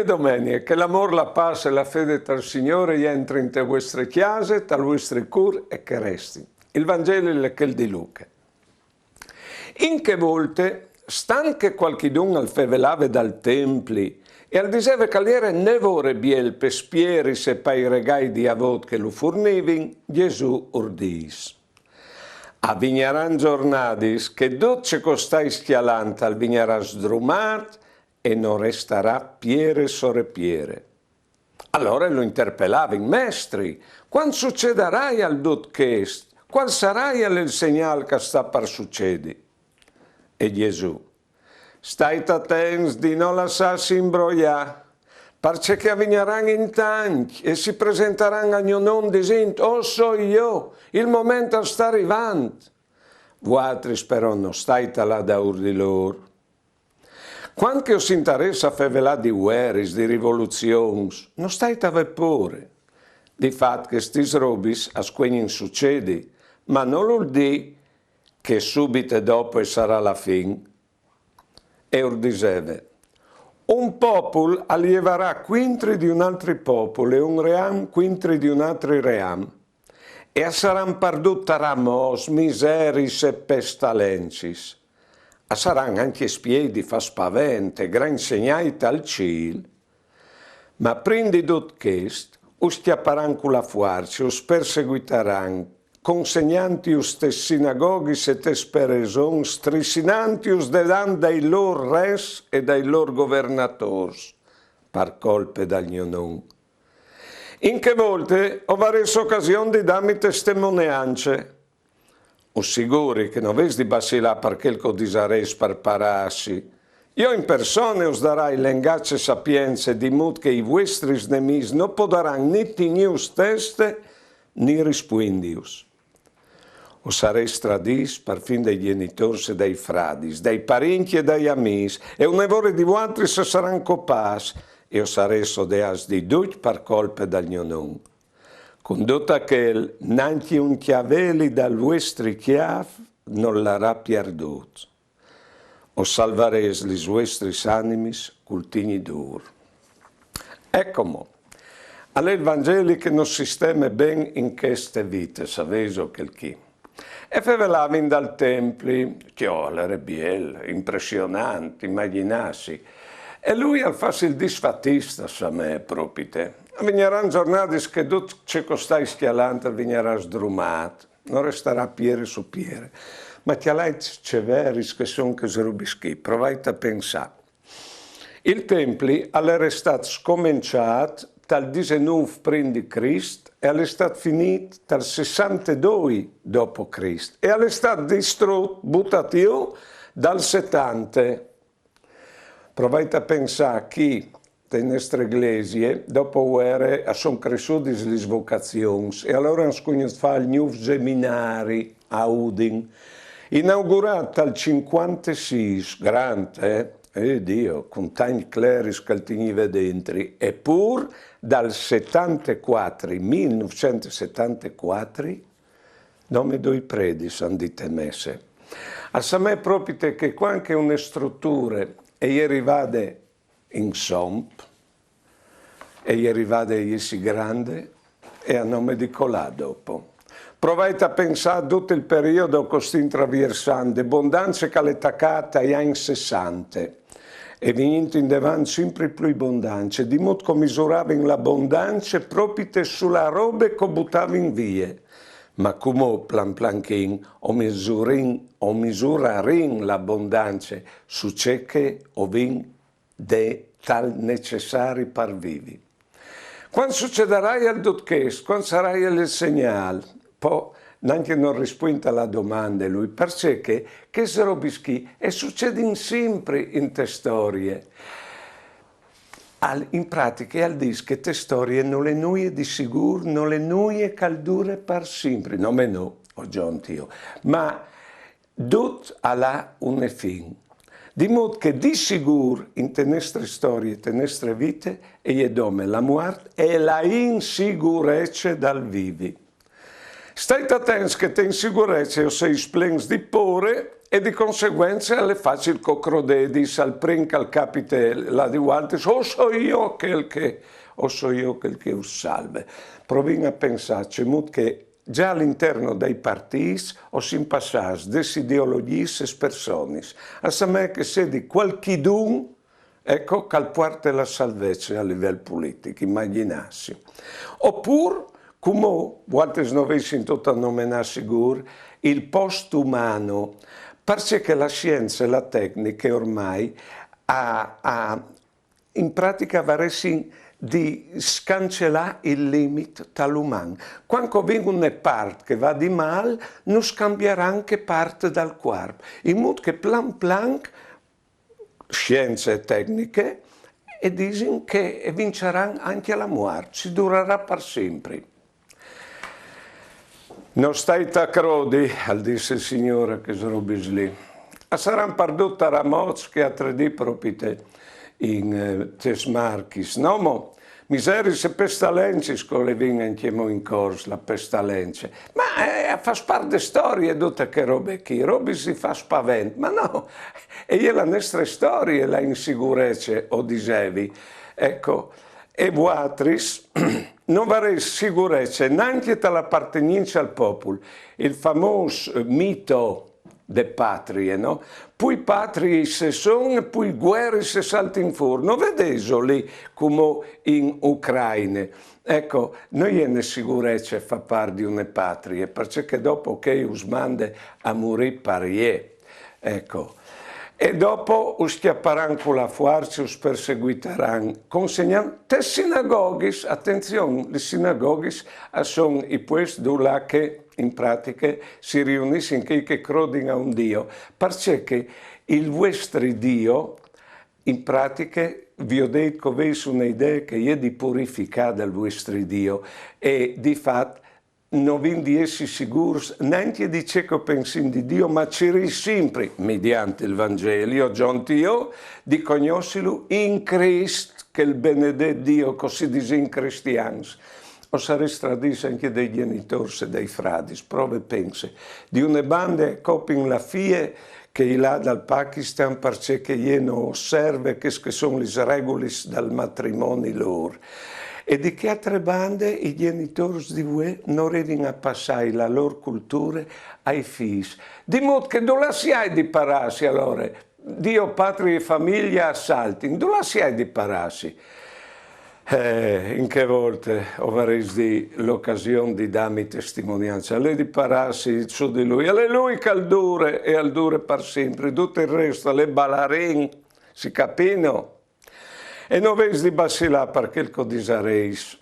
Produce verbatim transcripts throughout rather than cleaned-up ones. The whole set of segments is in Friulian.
Domenie, che l'amôr, la pâs e la fede tal Signôr e jentrin te vuestre cjase, tal vuestri cûr e che restin. Il Vangeli al è chel di Luche. In chê volte, stant che cualchidun al fevelave dal templi e al diseve che al jere une vore biel pes pieris e pai regâi di avôt che lu furnivin, Jesù ur dîs: A vignaran zornadis che dut ce che o stais cjalant al vignarà sdrumât e no restarà piere sore piere. Alore lu interpelavin: Mestri, cuant sucedaraial dut chest? Cuâl saraial il segnâl che al sta par sucedi? E Jesù: Stait atents di no lassâsi imbroiâ, parcè che a vignaran in tancj e si presentaran al gno non disint: O soi jo, il moment al sta rivant. Vualtris però no stait a lâ daûr di lôr. Cuant che us interessa fevelâ di vueris, di rivoluzions, no stait a vê pôre. Di fat chestis robis a scugnin sucedi, ma nol vûl dî che subite dopo e sarà la fin. E ur diseve: Un popul al jevarà cuintri di un altri popul e un ream cuintri di un altri ream, e a saran pardut tar amôs, miseris e pestilencis. A saran ancje spiei di fâ spavent e grancj segnâi tal cîl. Ma prin di dut chest, us cjaparan cu la fuarce, us perseguitaran, consegnantjus tes sinagoghis e tes presons, strissinantjus dedant dai lôr res e dai lôr governatôrs, par colpe dal gno non. In chê volte o varês ocasion di dâmi testemoneance. Us siguri che no vês di bacilâ par chel che o disarês par parâsi. Jo in persone us darai lengaç e sapience, di mût che i vuestris nemîs no podaran ni tignîus teste ni rispuindius. O sarês tradîts parfin dai gjenitôrs e dai fradis, dai parincj e dai amîs, e une vore di vualtris a saran copâts, e o sarês odeâts di ducj par colpe dal gno non. Cun dut achel, nancje un cjaveli dal vuestri cjâf nol larà pierdût. O salvarês lis vuestris animis cul tignî dûr. Eco mo. Al è il Vangeli che nus sisteme ben in cheste vite, savêso, chel chi. E fevelavin dal templi, cjo, al jere biel, impressionant, imagjinâsi. E lui al fâs il disfatist, a samee propite. A vignaran zornadis che dut ce che o stais cjalant al vignarà sdrumât, no restarà piere su piere. Ma cjalait ce veris che a son chês robis chi, provait a pensâ. Il templi al jere stât scomençât tal disenûf prin di Crist e al è stât finît tal sessantedoi dopo Crist e al è stât distrut, butât jù, dal setante. Provait a pensâ chi te nestre glesie, dopo vuere, a son cressudis lis vocazions e alore a àn scugnût fâ il gnûf seminari a Udin, inaugurât tal cincuantesîs, grant, eh? Eh Dio, cun tancj cleris che al tignive dentri, e pûr dal setantecuatri, mil nûfcent e setantecuatri, nome doi predis a àn dite messe. A samee propite che cuant che une struture e je rivade in somp, e je rivade a jessi grande, e a nome di colà dopo. Provait a pensâ dut il periodo che o stin traviersant, de bondance che al è tacât ai agns sessante, e vignint indevant simpri plui bondance, di mût che o misuravin la bondance propite su la robe che o butavin vie. Ma cumò, plan planchin, o misurin, o misurarìn la bondance su ce che o vin de tal necessari par vivi. Cuant sucedaraial dut chest? Cuant saraial il segnâl? Po nancje nol rispuint a la domande lui, parcè che chês robis chi e sucedin simpri inte storie. Al, in pratiche al dîs che te storie nol è nuie di sigûr, nol è nuie che al dure par simpri, nome no, o zonti jo, ma dut al à une fin. Di mût che di sigûr inte nestre storie, inte nestre vite, e je dome la muart e la insigurece dal vivi. Stait atents che te insigurece o seis plens di pôre E di conseguence al è facil che o crodedis al prin che al capite là di vualtris, o soi jo chel che, o soi jo chel che us salve. Provìn a pensâ cemût che za al interno dai partîts o sin passâts des ideologjis aes personis. Al somee che sedi cualchidun, eco, che al puarte la salvece a livel politic, imagjinâsi. Opûr, cumò, vualtris no vês sintût a nomenâ sigûr, il post-umano, parcè che la sience e la tecniche ormai a, a, in pratiche a varessin di scancelâ il limit tal uman. Cuant che o vin une part che e va di mâl, nus cambiaran chê part dal cuarp, in mût che plan plan sience e tecniche e disin che e vinçaran ancje la muart, si durarà par simpri. No stait a crodi, al dîs il Signôr, a chês robis li. A saran pardut taramots chê altre dì propit in, eh, tes Marchis. No mo, miseris e pestalencis che o vin ancjemò in cors, la pestalence. Ma, eh, e fâs part de storie dute chê robe chi, robis di fâ spavent, ma no, e je la nestre storie la insigurece, o disevi. Eco, e vualtris no varês sigurece nancje tal apartegnince al popul, il famôs, eh, mito de patrie, no? Plui patriis a son, plui vueris a saltin fûr. No vedêso li cumò in Ucraine? Eco, no je une sigurece fâ part di une patrie, parcè che dopo chei us mande a murî par jê. Eco. E dopo us cjaparan cu la fuarce, us perseguitaran, consegnant tes sinagoghis, atenzion, lis sinagoghis a son i puescj dulà che in pratiche si riunissin chei che crodin a un Dio, parcè che il vuestri Dio, in pratiche, viodêt che o vês une idee che e je di purificâ dal vuestri Dio, e di fat no vin di jessi sigûrs nancje di ce che o pensìn di Dio, ma cirît simpri, midiant il Vangeli, o zonti jo, di cognossilu in Crist, chel benedet Dio che si disìn cristians. O sarês tradîts ancje dai gjenitôrs e dai fradis, prove e pense. Di une bande a copin la fie che e je là dal Pakistan parcè che jê no osserve chês che a son lis regulis dal matrimoni lôr. E di chê altre bande i gjenitôrs di vuê no rivin a passâi la lôr culture ai fîs. Di mût che dulà si aial di parâsi alore? Dio, patrie e famiglie a saltin, dulà si aial di parâsi? Eh, in chê volte o varês di la ocasion di dâmi testimoniance. Al è di parâsi su di lui. Al è lui che al dure e al dure par simpri. Dut il rest al è balarin, si capì, no? E no vês di bacilâ par chel che o disarês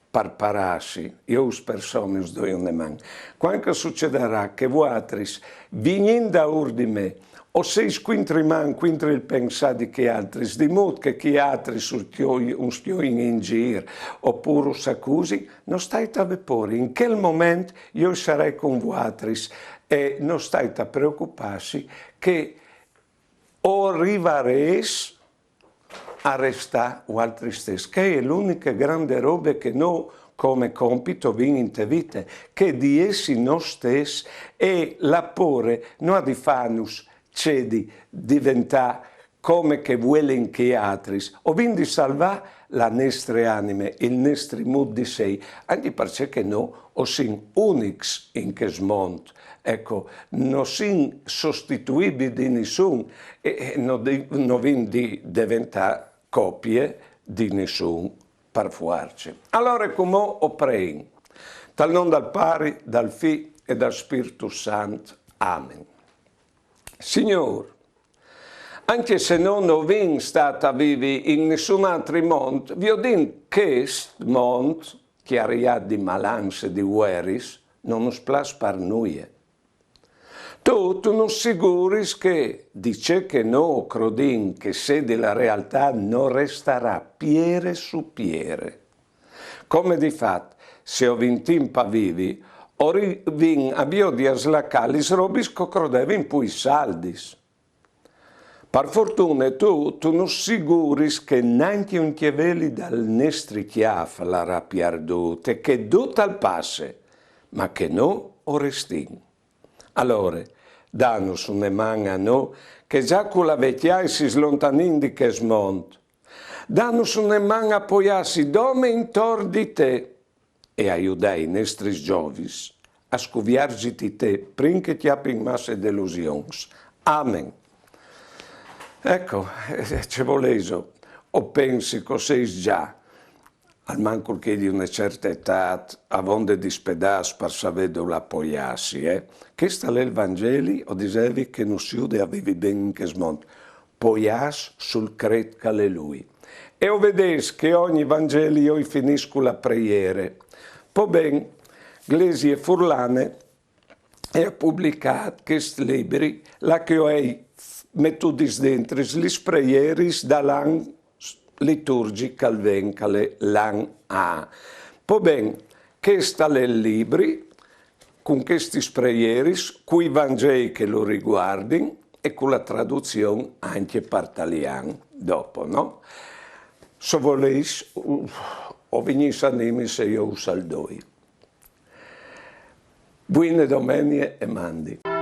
par parâsi, jo us persone us doi une man. Cuant che al sucedarà che vualtris, vignint daûr di me, o sês cuintri man, cuintri il pensâ di chei altris, di mût che chei altris us cjoi-, us cjoin in gîr, opûr us acusin, no stait a vê pôre, in chel moment jo o sarai cun vualtris e no stait a preocupâsi che o rivarês a restâ vualtris stes. Chê e je la uniche grande robe che nô, come compito, o vin inte vite, chê di jessi nô stes, e la pôre no à di fânus cedi, deventâ come che a vuelin chei altris. O vin di salvâ la nestre anime, il nestri mût di sei, ancje parcè che nô o sin unics in chest mont. Eco, no sin sostituibils di nissun e, e no di-, no vin di deventâ copie di nissun par fuarce. Alore, cumò o preìn, tal non dal Pari, dal Fi e dal Spirtu Sant. Amen. Signôr, ancje se nô no vin stât a vivi in nissun altri mont, viodint chest mont cjariât di malans e di vueris, no nus plâs par nuie. Tu, tu nus siguris che di ce che nô o crodìn che sedi la realtât no restarà piere su piere. Come di fat, se o vin timp a vivi, o rivìn a viodi a slacâ lis robis che o crodevin plui saldis. Par fortune tu, tu nus siguris che nancje un cjeveli dal nestri cjâf al larà pierdût e che dut al passe, ma che nô o restìn. Alore, Danus une man a nô, che za cu la vecjâi si slontanìn di chest mont. Danus une man a poiâsi dome intor di te e a judâ i nestris zovins a scuvierziti te prin che a cjapin masse delusions. Amen. Eco, eh, ce volêso, o pensi che o sês za, almancul chei di une certe etât, avonde dispedâts par savê dulà poiâsi, eh? Chest al è il Vangeli, o disevi, che nus jude a vivi ben in chest mont. Poiâsi sul cret che al è lui. E o vedês che ogni Vangeli o i finìs cu la preiere. Po ben, Glesie Furlane e à publicât chest libri, là che o ai metudis dentri lis preieris dal an liturgjic che al ven, che al è l'an A. Po ben, chest al è il libri, cun chestis preieris, cui Vangei che lu riguardin e cu la traduzion ancje par talian dopo, no? Se o volês, o vignîs a nimi e jo us al doi. Buine domenie e mandi.